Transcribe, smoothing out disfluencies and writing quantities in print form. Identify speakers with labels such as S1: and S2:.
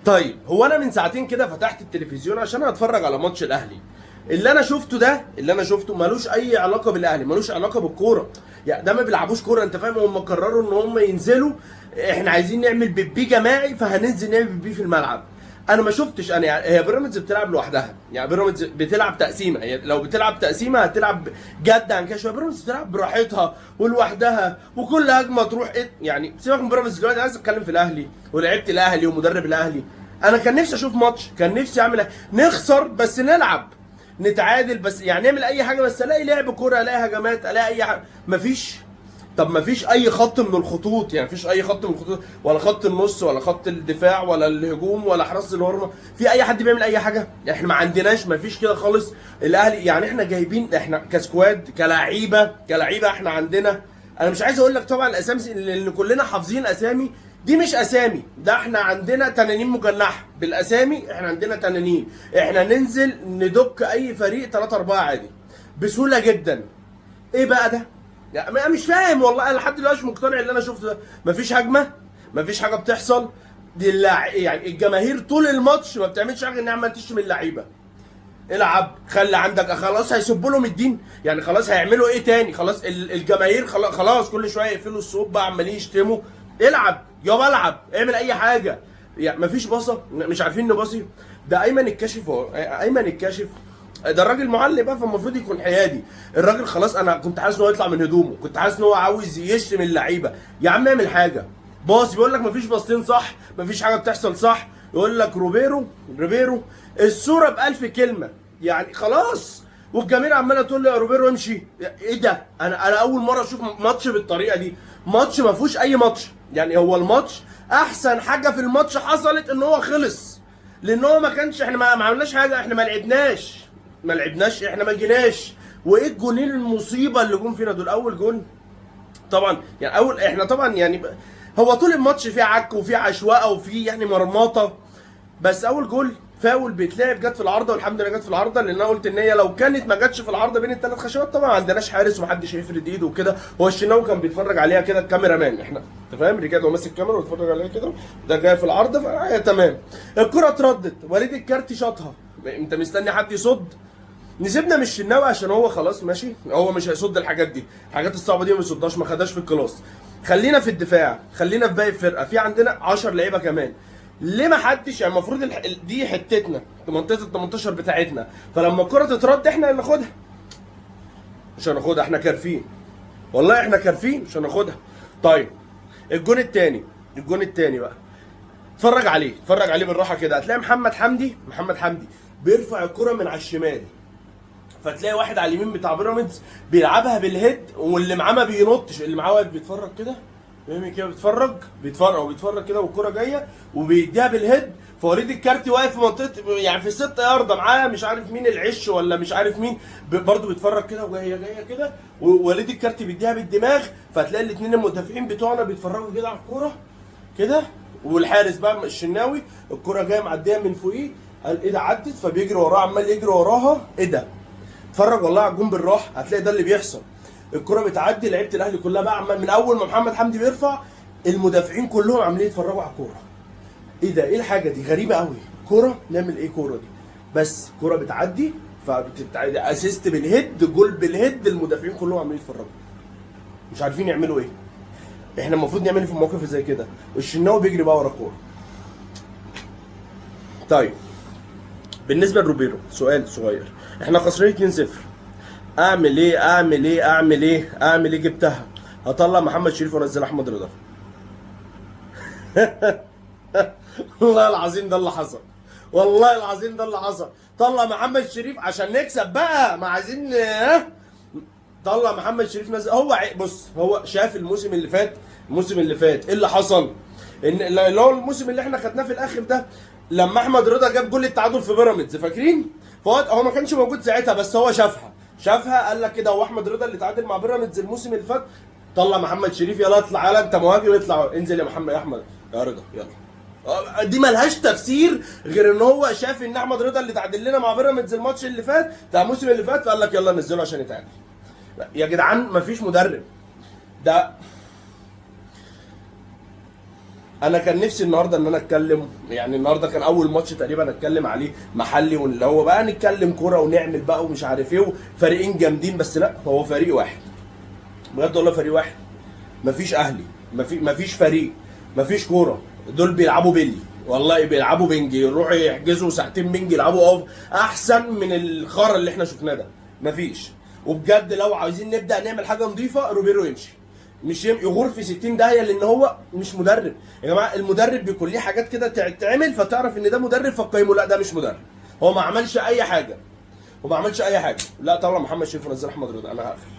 S1: طيب هو انا من ساعتين كده فتحت التلفزيون عشان اتفرج على ماتش الاهلي. اللي انا شفته ده، اللي انا شفته ملوش اي علاقة بالاهلي، ملوش علاقة بالكورة، يعني ده ما بيلعبوش كورة، انت فاهم؟ هم قرروا ان هم ينزلوا، احنا عايزين نعمل بيبي جماعي فهننزل نعمل بيبي في الملعب. انا ما شفتش، انا يعني هي بيراميدز بتلعب لوحدها، يعني بيراميدز بتلعب تقسيمه، هي لو بتلعب تقسيمه هتلعب جد عن كده شوية. بيراميدز بتلعب براحتها ولوحدها وكل هجمة تروح إيه؟ يعني سيبك من بيراميدز دلوقتي، عايز اتكلم في الاهلي ولعيبة الاهلي ومدرب الاهلي. انا كان نفسي اشوف ماتش، كان نفسي اعمل نخسر بس نلعب، نتعادل بس، يعني نعمل اي حاجة، بس الاقي لعب كورة، الاقي هجمات، الاقي اي حاجة. مفيش. طب مفيش اي خط من الخطوط، يعني مفيش اي خط من الخطوط، ولا خط النص ولا خط الدفاع ولا الهجوم ولا حراسة المرمى، في اي حد بيعمل اي حاجة؟ يعني احنا ما عندناش، مفيش كده خالص. الاهلي يعني احنا جايبين، احنا ك squad، كلاعيبه احنا عندنا، انا مش عايز اقول لك طبعا الاسامي اللي كلنا حافظين اسامي دي، مش اسامي، ده احنا عندنا تنانين مجنحه بالاسامي، احنا عندنا تنانين، احنا ننزل ندك اي فريق 3-4 عادي بسهولة جدا. ايه بقى ده؟ يعني انا مش فاهم والله، انا لحد دلوقتي مش مقتنع اللي انا شفته ده. مفيش هجمة، مفيش حاجة بتحصل، دي يعني الجماهير طول الماتش ما بتعملش حاجة انها عماله تشتم اللعيبة. العب، خلي عندك، خلاص هيسبوا لهم الدين، يعني خلاص هيعملوا ايه تاني؟ خلاص الجماهير خلاص كل شوية يقفلوا الصوت بقى، عمالين يشتموا. العب يابا، العب، اعمل اي حاجة. يعني مفيش باصة، مش عارفين نباصي. ده ايمن الكاشف، اهو ايمن الكاشف ده الراجل معلق بقى، فالمفروض يكون حيادي. الراجل خلاص انا كنت حاسس ان هو يطلع من هدومه، كنت حاسس ان هو عاوز يشتم اللعيبة. يا عم اعمل حاجة، باص، بيقول لك مفيش باصتين صح، مفيش حاجة بتحصل صح. يقول لك روبيرو الصورة بألف كلمة، يعني خلاص. والجماهير عماله تقول له يا روبيرو امشي. ايه ده؟ انا اول مرة اشوف ماتش بالطريقة دي، ماتش ما فيهوش اي ماتش. يعني هو الماتش احسن حاجة في الماتش حصلت ان هو خلص، لان هو ما كانش، احنا ما عملناش حاجة، احنا ما لعبناش، ما لعبناش، احنا ما جيناش. وايه الجونين المصيبة اللي جم فينا دول؟ اول جون طبعا، يعني اول احنا طبعا يعني هو طول الماتش فيه عك وفيه عشوائه وفيه يعني مرمطه، بس اول جول فاول بيتلعب جت في العارضة، والحمد لله جت في العارضة، لان انا قلت ان هي لو كانت ما جاتش في العارضة بين الثلاث خشبات طبعا ما عندناش حارس ومحدش هيفرد ايده وكده. هو الشناوي كان بيتفرج عليها كده، ال cameraman، احنا انت فاهم، رجعت هو ماسك الكاميرا ويتفرج عليها كده، ده جاي في العارضة فهي تمام. الكره اتردت، وليد الكارتي شاطها، انت مستني حد يصد؟ نسيبنا من الشناوي عشان هو خلاص ماشي، هو مش هيصد الحاجات دي، الحاجات الصعبة دي ما بيصدهاش، ما خدهاش في ال class. خلينا في الدفاع، خلينا في باقي الفرقة، في عندنا 10 لعيبة كمان. ليه ما حدش يعني المفروض دي حتتنا، منطقة ال 18 بتاعتنا، فلما الكره تترد احنا اللي ناخدها. مش هناخدها، احنا كارفين والله، احنا كارفين، مش هناخدها. طيب الجون الثاني، الجون الثاني بقى اتفرج عليه، اتفرج عليه بالراحة كده، هتلاقي محمد حمدي بيرفع الكره من على الشمال، فتلاقي واحد على اليمين بتاع بيراميدز بيلعبها بال head، واللي معاه ما بينطش، اللي معاه واقف بيتفرج كده، بيعمل كده، بيتفرج وبيتفرج كده، والكرة جاية وبيديها بال head. فوليد الكارتي واقف في منطقة يعني في 6 ياردة معاه مش عارف مين العش ولا مش عارف مين، برضه بيتفرج كده وجاية جاية كده، ووليد الكارتي بيديها بالدماغ، فتلاقي الاثنين المدافعين بتوعنا بيتفرجوا كده على الكورة كده، والحارس بقى الشناوي الكرة جاية معدية من فوقيه، قال ايه ده عدت، فبيجري وراها، عمال يجري وراها. ايه ده؟ اتفرج والله على الجون بالراحة، هتلاقي ده اللي بيحصل. الكرة بتعدي، لعيبة الاهلي كلها بقى عمال من اول ما محمد حمدي بيرفع المدافعين كلهم عاملين يتفرجوا على الكورة. ايه ده؟ ايه الحاجة دي؟ غريبة قوي. كورة نعمل ايه كورة دي؟ بس كورة بتعدي، assist بال head، جول بال head، المدافعين كلهم عاملين يتفرجوا مش عارفين يعملوا ايه. احنا المفروض نعمل ايه في الموقف زي كده؟ والشناوي بيجري بقى ورا الكورة. طيب بالنسبة لروبيرو سؤال صغير، احنا خسرانين 2-0، اعمل ايه؟ اعمل ايه؟ اعمل ايه؟ اعمل ايه؟ جبتها، هطلع محمد شريف وانزل احمد رضا. والله العظيم ده اللي حصل، والله العظيم ده اللي حصل. طلع محمد شريف عشان نكسب بقى، ما عايزين طلع محمد شريف نزل هو. بص، هو شاف الموسم اللي فات، الموسم اللي فات ايه اللي حصل؟ ان اللي هو الموسم اللي احنا خدناه في الاخر ده، لما احمد رضا جاب جول التعادل في بيراميدز، فاكرين؟ فهو ما كانش موجود ساعتها، بس هو شافها قال لك كده، هو احمد رضا اللي تعادل مع بيراميدز الموسم اللي فات، طلع محمد شريف، يلا اطلع، يلا انت مهاجم اطلع، انزل يا محمد، يا احمد يا رضا يلا. دي ملهاش تفسير غير ان هو شاف ان احمد رضا اللي تعادل لنا مع بيراميدز الماتش اللي فات بتاع الموسم اللي فات، فقال لك يلا نزله عشان يتعادل. يا جدعان مفيش مدرب ده. انا كان نفسي النهارده ان انا اتكلم، يعني النهارده كان اول ماتش تقريبا اتكلم عليه محلي، واللي هو بقى نتكلم كورة ونعمل بقى ومش عارف ايه، وفريقين جامدين، بس لا هو فريق واحد بجد والله، فريق واحد. مفيش اهلي، مفيش فريق، مفيش كورة. دول بيلعبوا بيلي والله، بيلعبوا بنج، يروحوا يحجزوا ساعتين بنج يلعبوا off احسن من الخرا اللي احنا شفناه ده. مفيش. وبجد لو عايزين نبدا نعمل حاجة نظيفة، روبيرو يمشي، مش يغور في 60 داهية، لان هو مش مدرب يا جماعة. المدرب بيكون ليه حاجات كده تتعمل فتعرف ان ده مدرب فتقيمه. لا ده مش مدرب، هو ما عملش اي حاجة، وما عملش اي حاجة. لا طبعا محمد شريف ونزل احمد رضا. انا هقفل.